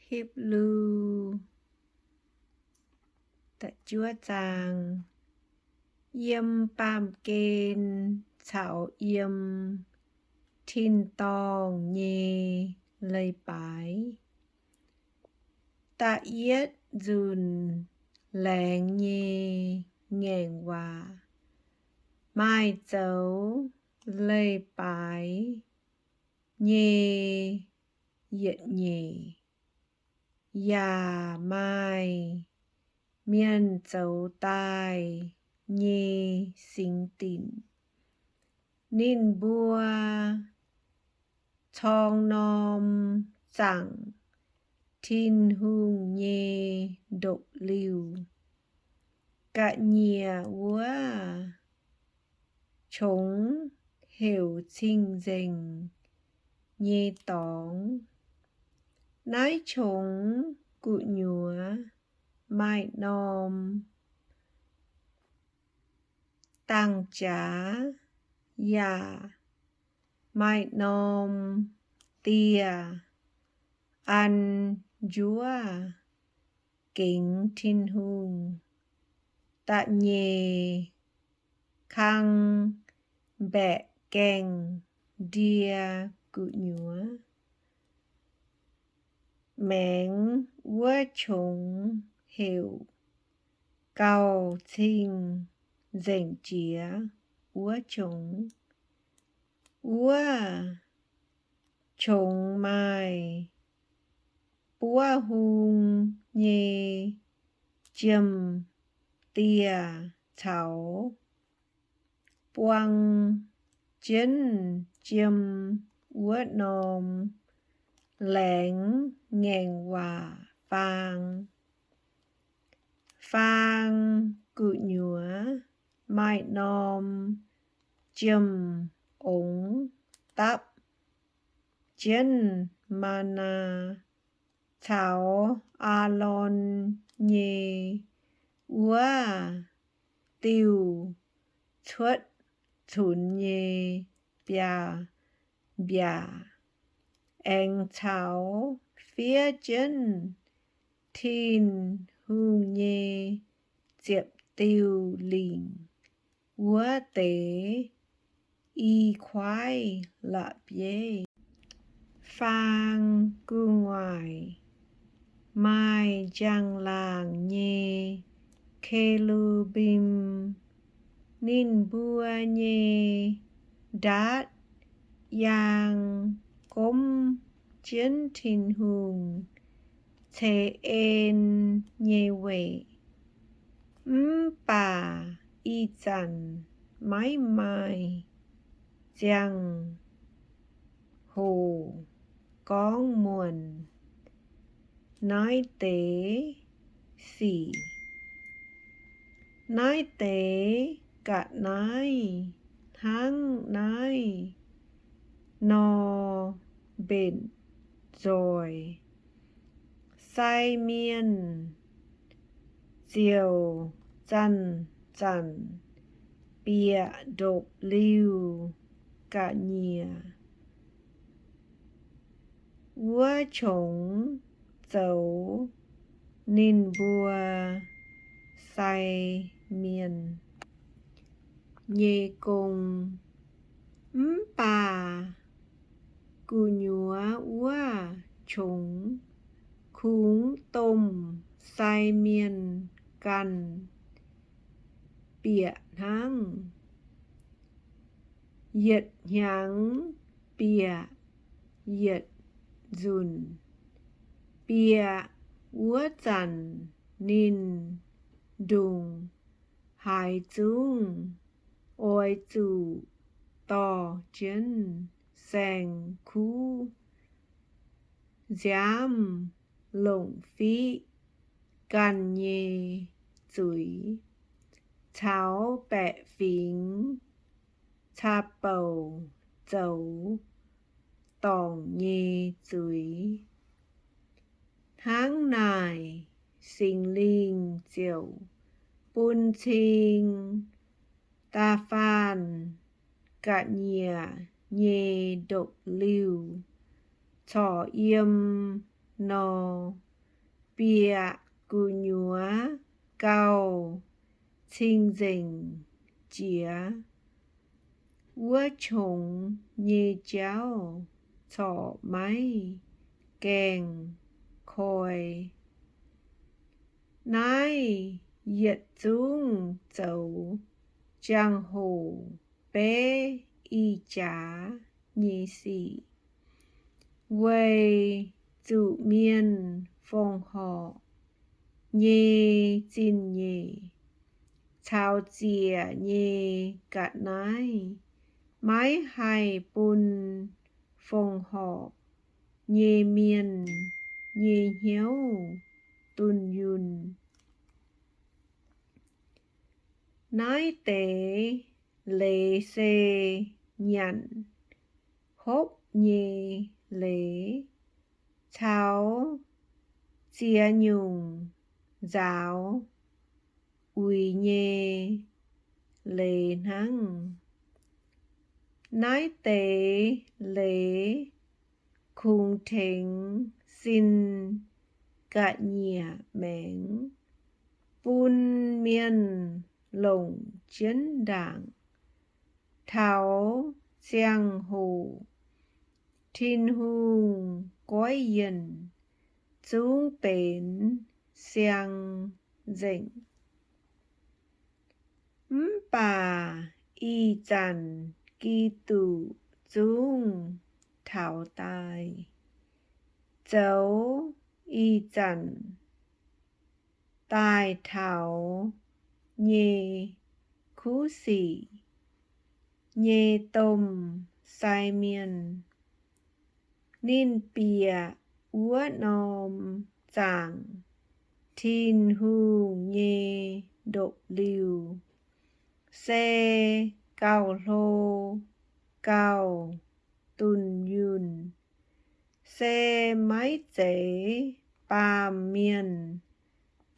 Hipv^lu da'juov zaang. Yiem baamh gen caux yiem tin-dorngh nyei leiz-baaix. Da'yietv nzunc laengz nyei ngaengc waac maaih zoux leiz-baaix nyei yietc nyeic, yaac maaih mienh zoux daaih nyei singx dinc. Ninh mbuo corng norm zaangc Tin-Hungh nyei ndopv-liuh. Ga'nyiec wuov qongx heuc Cing-Nzengc nyei Dorngx. Naaiv qongx gu'nyuoz maaih norm dangh jaax, yaac maaih norm dieh an njuov gengx Tin-Hungh. Da'nyeic kang mbaeqc gaengh ndie gu'nyuoz. Maengx wuov qongx heuc Gauh Cing-Nzengc Jiex Wuov Qongx. Wuov qongx maaih buov hung nyei jiem dieh caux buang jienv jiem wuov norm laengz ngaengc waac faang. Faang gu'nyuoz maaih norm jiem ongx dapv jienv maa^naa caux Aalon nyei wuov diuh cuotv cunx nyei biaav-mbiaac, aengx caux fiev jienv Tin-Hungh nyei ziepc diuh lingc wuov deix i kuaaiv la'bieiv. Faang gu'nguaaic maaih njang-laangc nyei ke^lu^mbim. Ninh mbuo nyei ndaatv yaang gomv jienv Tin-Hungh ceix en nyei weic. Mv baac ih zanc maiv maaih ziangh hoc gorngv muonc naaiv deix sic. Naaiv deix ga'naaiv hnangv naaiv nor mbenc nzoih. Sai mienh ziouc zanc-zanc bieqc ndopv-liuh ga'nyiec wuov qongx zoux ninh mbuo sai mienh nyei gong. Mv baac gu'nyuoz wuov qongx kungx domh sai mienh ganh bieqc hnangv. Yietc hnyangx bieqc yietc nzunc. Bieqc wuov zanc ninh ndongc haaix zungv oix zuqc dorh jienv saeng-kuv nziaamv longc fiqv ganh nyei zuiz caux baeqc fingx caa-bouc zoux dorngc nyei zuiz. Hnangv naaic, Singx Lingh ziouc bun cing da'faanh ga'nyiec nyei ndopv-liuh corc yiem nor, bieqc gu'nyuoz gauh cing-nzengc jiex. Wuov qongx nyei jauv corc maiv gaengh koi. Naaiv yietc zungv zoux jangx-hoc beiv ih jaax nyei sic, weic zuqc mienh fongc horc nyei zingh nyeic caux ziec nyei ga'naaiv maiv haih bun fongc horc nyei mienh nyei hnyouv dunh yunh. Naaiv deix leiz se nyanc hopv nyei leiz caux ziex nyungc nzaaux uix nyei leiz hnangv. Naaiv deix leiz kungx tengx sin ga'nyiec maengx, bun mienh longc jienv ndaangc. Taux ziangh hoc Tin-Hungh goiv yienh zungv benx siang-nzengc. Mv baac ih zanc Giduc zungv taux daaih, zoux ih zanc daaih taux nyei kuv sic nyei domh sai mienh. Ninh bieqc wuov norm zaangc Tin-Hungh nyei ndopv-liuh se gauh hlo gauh dunh yunh, se maiv zeiz baamh mienh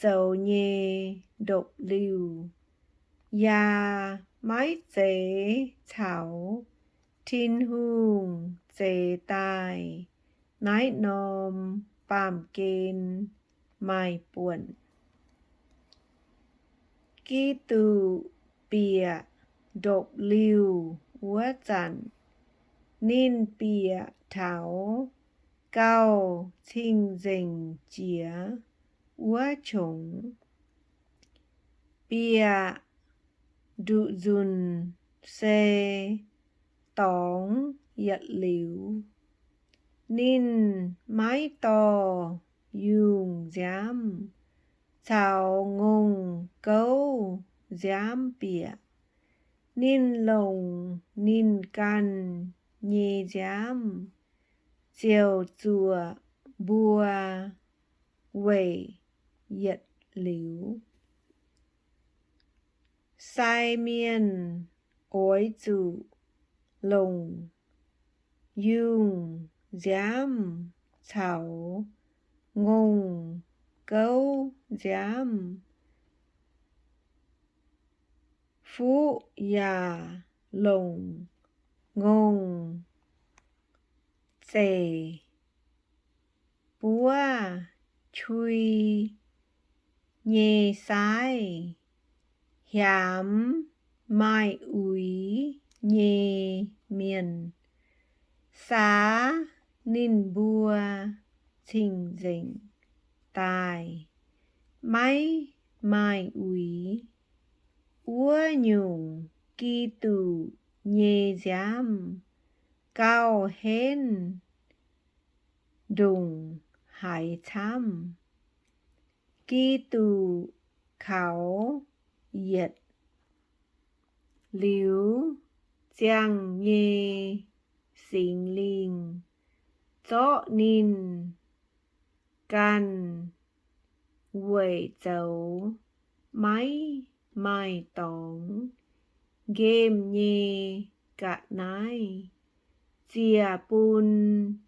zoux nyei ndopv-liuh, yaac maiv zeiz caux Tin-Hungh zeix daaih naaiv norm baamh gen maaih buonc. Giduc bieqc ndopv-liuh wuov zanc, ninh bieqc taux gauh cing-nzengc jiex wuov qongx. Bieqc nduqc nzunc se dorngx yietc liuz. Ninh maiv dorh yungh nziaamv caux ngongh gouv nziaamv bieqc. Ninh longc ninh ganh nyei nziaamv ziouc zuoqc mbuo weic yietc liuz. Sai mienh oix zuqc longc yungh nziaamv caux ngongh gouv nziaamv. Fuqv yaac longc ngongh zeic buov qui nyei saaiv, hiamx maaih uix nyei mienh, saax ninh mbuo cing-nzengc daaih, maiv maaih uix. Wuov nyungc Giduc nyei nziaamv gauh henv ndongc haaix camv. Giduc kaux yietc liuz, ziangh nyei Singx Lingh zorqv ninh ganh weic zoux maiv maaih dorngx nqemh nyei ga'naaiv ziec bun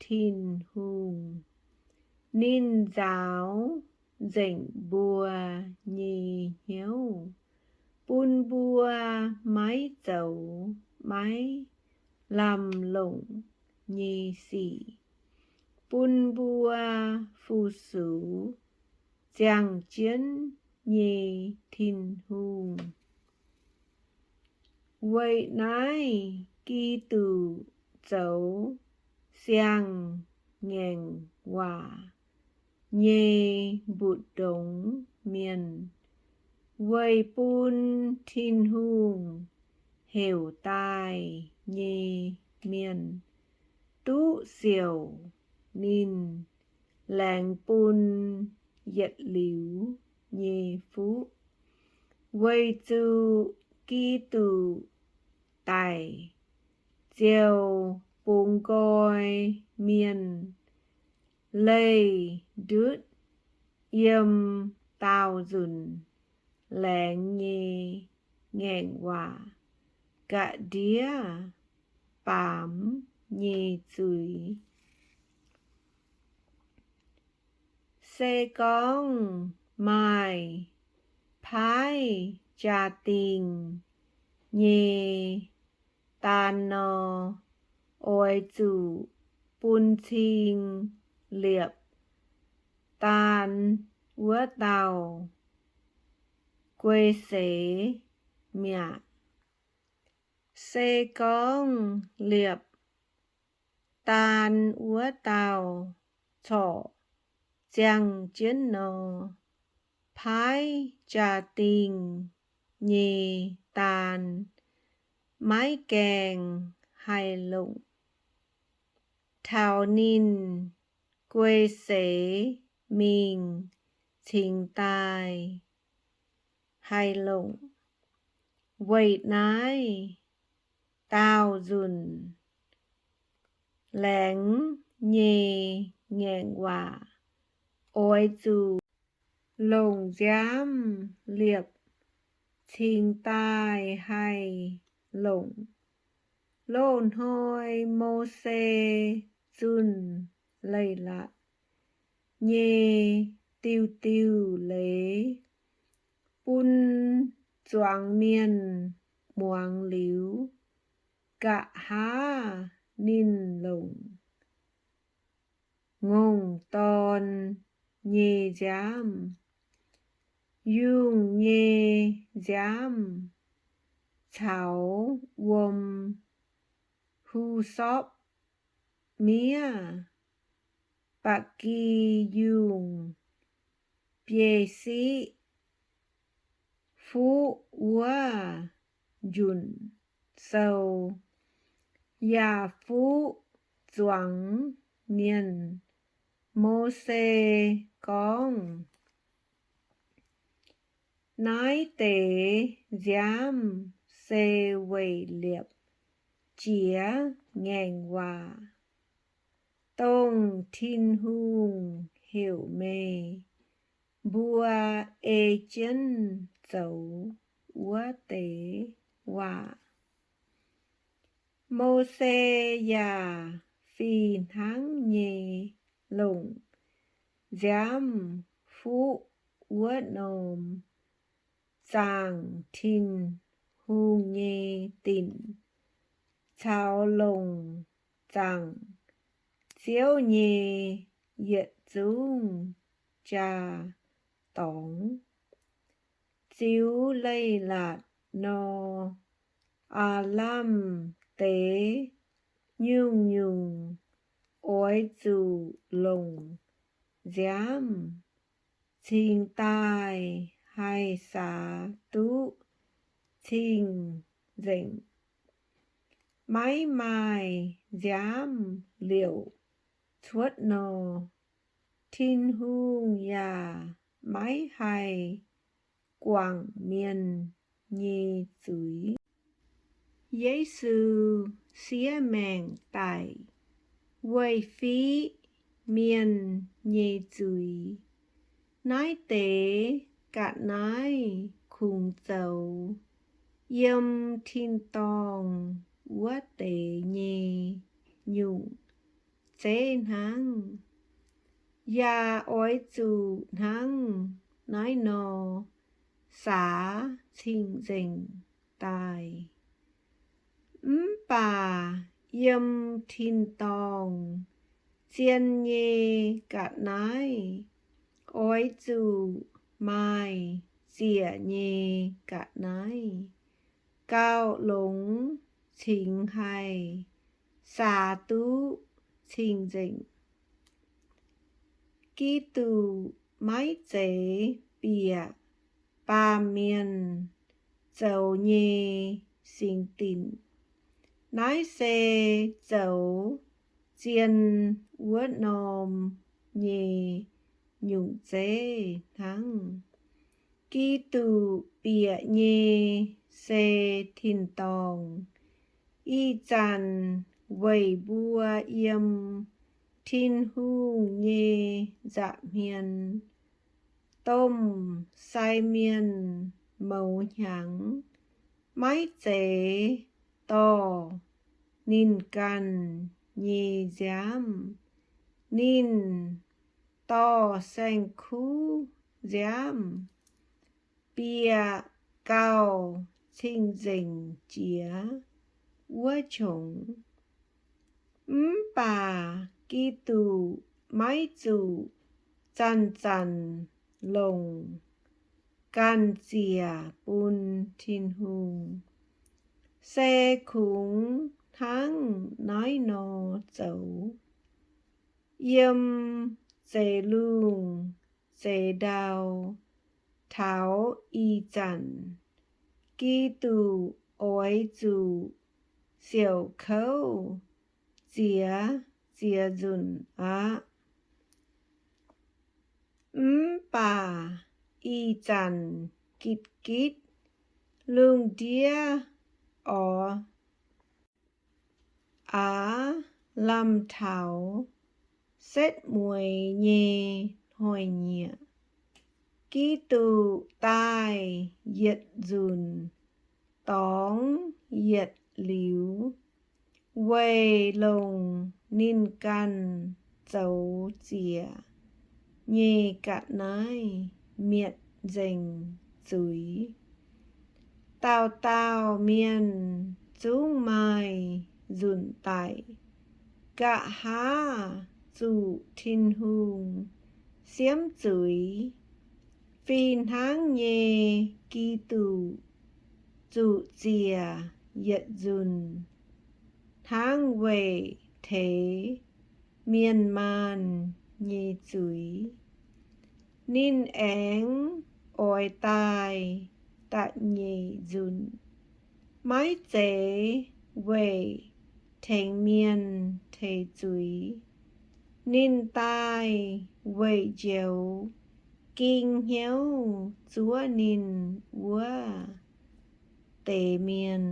Tin-Hungh. Ninh nzaaux nzengc mbuo nyei hnyouv, bun mbuo maiv zoux maiv lamh longc nyei sic. bun mbuo fu-sux ziangh jienv nyei Tin-Hungh. Weic naaiv Giduc zoux siang-ngaengc waac nyei mbu'ndongx mienh, weic bun Tin-Hungh heuc daaih nyei mienh duqv siouc ninh laengz bun yietc liuz nyei fuqv. Weic zuqc Giduc daic ziouc bungx nqoi mienh leih ndutv yiem daauh nzunc laengz nyei ngaengc waac ga'ndiev baamz nyei zuiz. Se gorngv maaih paaiv jaa-dingh nyei daan nor, oix zuqc bun cing liepc daan wuov dauh guei seix mi'aqv. Se gorngv liepc daan wuov dauh corc ziangh jienv nor, paaiv jaa-dingh nyei daan maiv gaengh haih longc taux ninh guei seix mingh cingx daaih haih longc. Weic naaiv, daauh nzunc laengz nyei ngaengc waac oix zuqc longc nziaamv liepc cingx daaih haih longc. Loz-hnoi Mose zunh Leiz-Latc nyei diuh diuh leiz bun zuangx mienh muangx liuz, nqa'haav ninh longc ngongh dorn nyei nziaamv, yungh nyei nziaamv caux wuom, husorpc miev, ba'gi yungh, biei siqv, fuqv wuov njunc sou, yaac fuqv zuangx mienh. Mose gorngv, Naaiv deix nziaamv se weic liepc jiex ngaengc waac, dongh Tin-Hungh heuc meih mbuo ei jienv zoux wuov deix waac. Mose yaac fih hnangv nyei longc nziaamv fuqv wuov norm zaangc Tin-Hungh nyei dinc, caux longc zaangc Ziouv nyei yietc zungv jaa-dorngx, ziux Leiz-Latc nor, Aalamh deix nyungc-nyungc oix zuqc longc nziaamv cingx daaih haih saax duqv cing-nzengc. Maiv maaih nziaamv liouc cuotv nor, Tin-Hungh yaac maiv haih guangc mienh nyei zuiz. Yesu siev maengc daic weih fiqv mienh nyei zuiz. Naaiv deix ga'naaiv kungx zoux yiem tin-dorngh wuov deix nyei nyungc zeiv hnangv, yaac oix zuqc hnangv naaiv nor saax cing-nzengc daaih. Mv baac yiem tin-dorngh zien nyei ga'naaiv, oix zuqc maaih ziec nyei ga'naaiv, gauh longx cingx haih saax duqv cing-nzengc. Giduc maiv zeiz bieqc baamh mienh zoux nyei singx dinc. Naaiv se zoux zien wuov norm nyei nyungc zeiv hnangv. Giduc bieqc nyei se tin-dorngh, ih zanc weic mbuo yiem Tin-Hungh nyei nza'hmien domh sai mienh mouz hnyangx maiv zeiz dorh ninh ganh nyei nziaamv. Ninh dorh saeng-kuv nziaamv, bieqc gauh cing-nzengc jiex wuov qongx. Mv baac Giduc maiv zuqc zanc-zanc longc ganh ziec bun Tin-Hungh, se kungx hnangv naaiv nor zoux. Yiem zeix lungh zeix ndau taux ih zanc, Giduc oix zuqc siouc kouv ziex ziex nzunc aqv. Mv baac ih zanc gitv-gitv lungh ndiev orv aav lamh taux setv mueiz nyei hnoi-nyieqc. Giduc daaih yietc nzunc dorngx yietc liuz, weic longc ninh ganh zoux ziec nyei ga'naaiv mietc nzengc zuiz. Dauh dauh mienh zungv maaih nzunc daic, nqa'haav zuqc Tin-Hungh siemv zuiz. Fih hnangv nyei, Giduc zuqc ziec yietc nzunc hnangv weic teix mienh maanh nyei zuiz. Ninh aengx oix daaih da'nyeic nzunc, maiv zeiz weic tengx mienh teix zuiz. Ninh daaih weic njoux ging hnyouv zuov ninh wuov deix mienh.